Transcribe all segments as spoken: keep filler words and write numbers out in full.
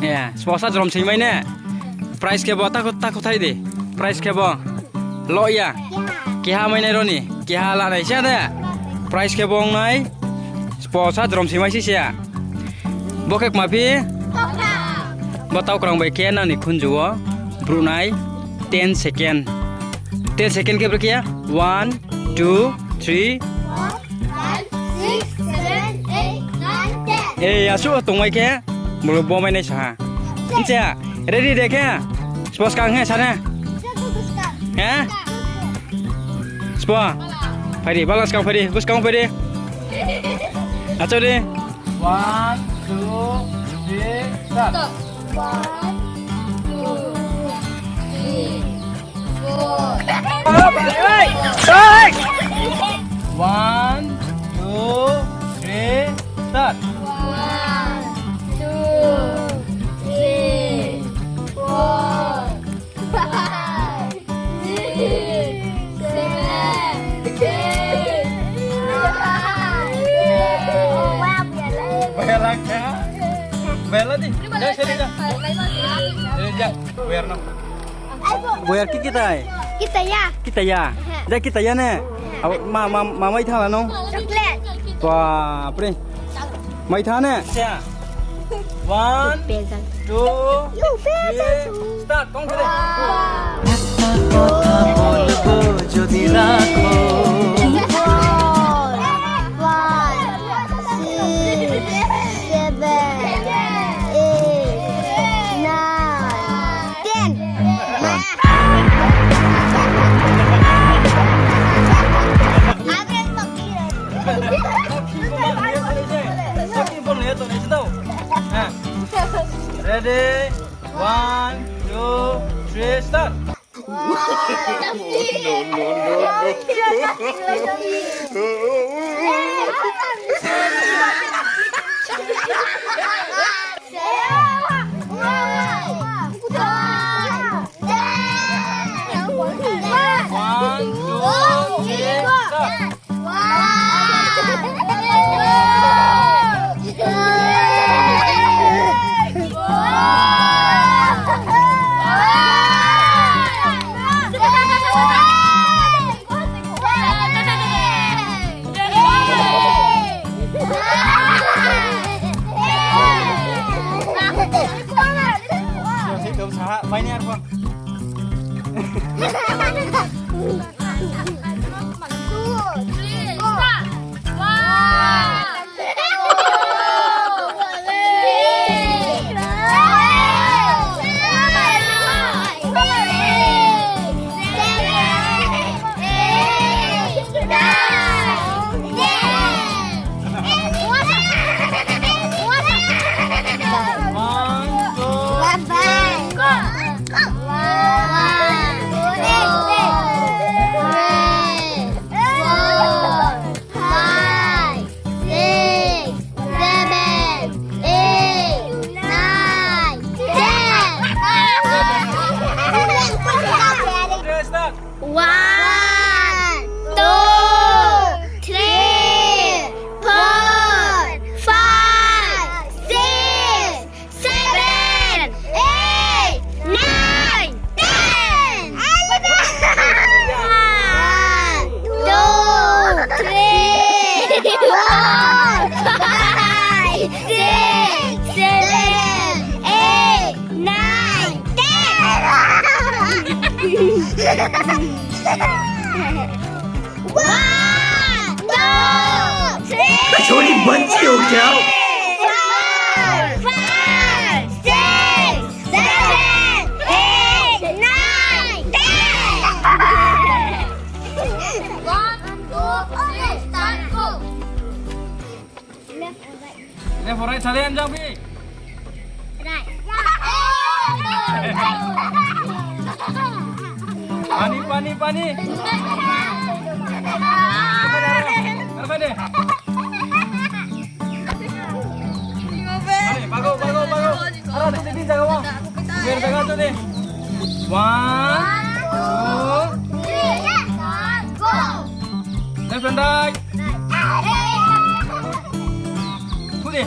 Eh, spo sa jrom sing mai ne. Prize khe bo takhu, takhu thai di. Prize khe bo. Lo ya. Keha mai nai ro ni. Keha la nai se de. Prize khe bo ong nai. Spo sa jrom sing mai si se. Bo khe kma phi? Bo taukrang bai khe nang ni khunju wo brouh nai ten second. Ten second khe brouh khe ya? One, two, three. Four, five, six, seven, eight, nine, ten. Eh, asuh tongmai khe, bolo bo mai nai sa ha. Nche, ready de khe? Spo skang he, sa ne? He? Spo. Phai di, bala skang phai di, buskang phai di. Achou di. One, two, three, start. One, two, three, four. One, two, three, start. One, two, three, four, five, six, seven, eight, nine, ten. Bayar lagi. Bayar lagi. Dah, sini dah. Sini dah. Bayar no. Boyar ki kitai? Kitai ya. Kitai ya? He. Da kitai ya ne? He. Abo ma, ma, ma mai tha la no? Chocolate. Bapre. Mai tha ne? One, two, three, start. Kong khe de. একটা কথা বলবো যদি রাখো। Four, five, six, seven, eight, nine, ten. Ready? One, two, three, start. One, two, three, start. Five, six, seven, eight, nine, ten. One, two, three, four, five, six, seven, eight, nine, ten. One, two, three, four, five, six, seven, eight, nine, ten. One, two, three, छोटी बच्ची हो क्या? Four, five, six, seven, eight, nine, ten. One, two, three, start, go. Left or right, sale anjang phi. Right. Pani, pani, pani. Arphaide. Pani, bago, bago, bago. Ara, tu di jaga wo. Ber jaga tu di. One, two, three, go. Left and right. Khude.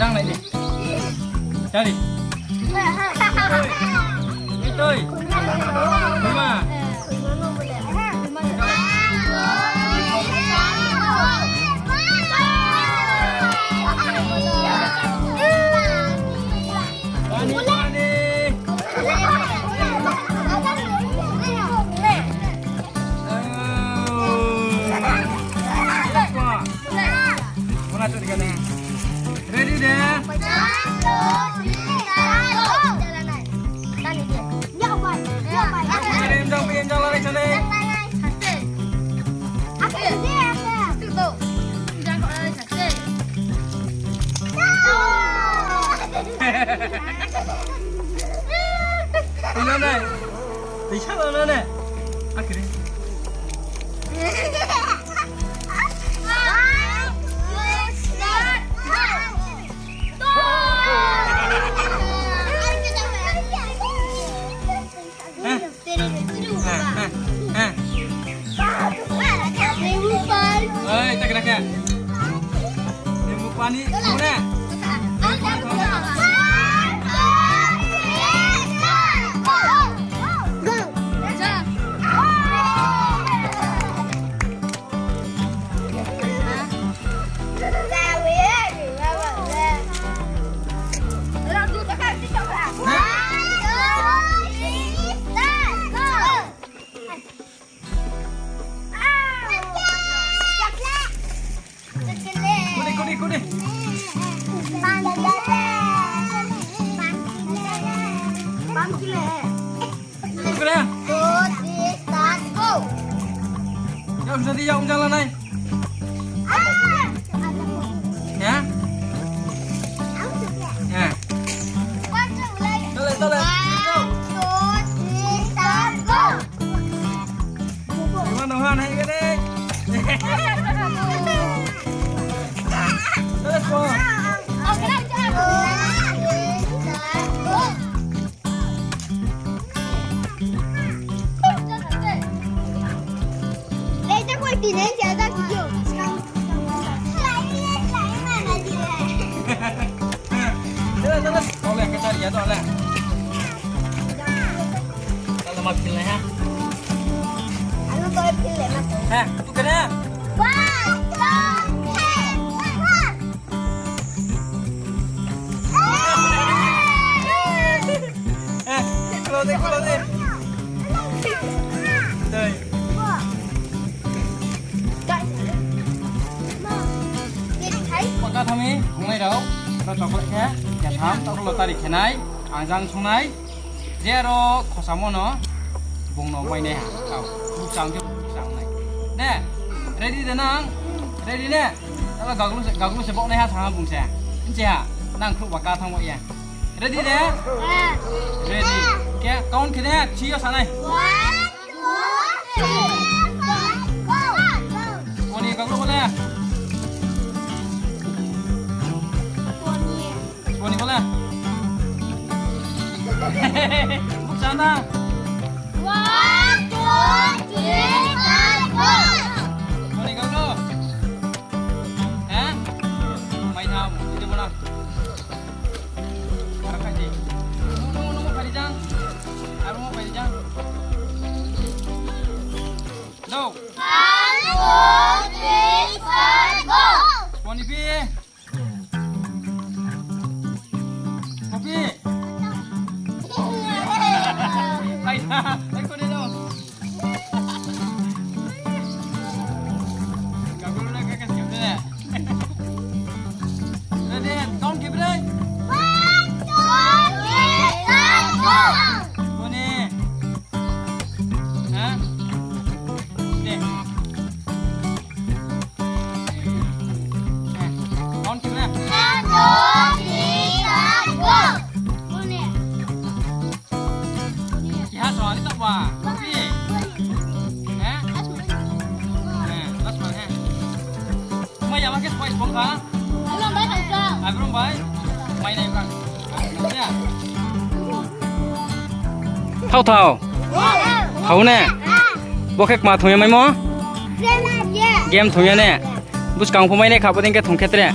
Jang nai di. Jang di. Itoi. Bima. Pani, pani. Ready de? Ino nai. Tisa lo no ne. Akhiri. Oi, tak kena ke. Ini mau pani, mau ne? Kuni, kuni, kuni. Kuni. Yau jadi yau jalan nai. Ya? Ya. Tole, tole. Gimana, Nohan, hai gede? Let's go. Tole, tole. Tole, ma phil nai ha. Anu to phil le ma. Ha, tu kena. One, two, three, four. Eh, khulo de, khulo de. Dei. Paka thami, bunglai rao, ro chocolate khe, ketham, ro lottery khenai, ang jang songnai, je ro khosamo no, bung no mai nai ha, tau, bukchang khe bukchang nai. Ne, ready de nang? Ready ne? Tala gaglu se, gaglu se bok nai ha, thang ha bung se. Nche ha, nang khruh ba ka thang bo ye. Ready de? Ready. Khe count khe ne, three yo sanai. One, two, three, four, go. Koni gaglu bo le. Koni bo le. Bukchang na. One, two, three, four, go. Koni gaglu. Ha? Mai tham, ito bo na. Aro khai di. Nung, nung, nung, khai di jang. Aro khai di jang. Go. One, two, three, four, go. Sponi pi. Kopi. Hai, hai, kau dia dong. Kau dulu nak kau siap dulu. Ready, count khe brai. One, two, three, four, go. Koni. Ha? Deh. Eh, count khe brai. One, two, three, four, go. Koni. Kiha so, ni tak ba. Kopi. Eh? Eh, last one, eh. Mai ya ma khe spai spong kha. Abrom bai. Mai nai bang. Ya. Thao thao. Thao ne. Bo khe kma thung ya maimo? Game thung ya ne. Buskang pho mai nai kha, bo dei khe thung khe tre.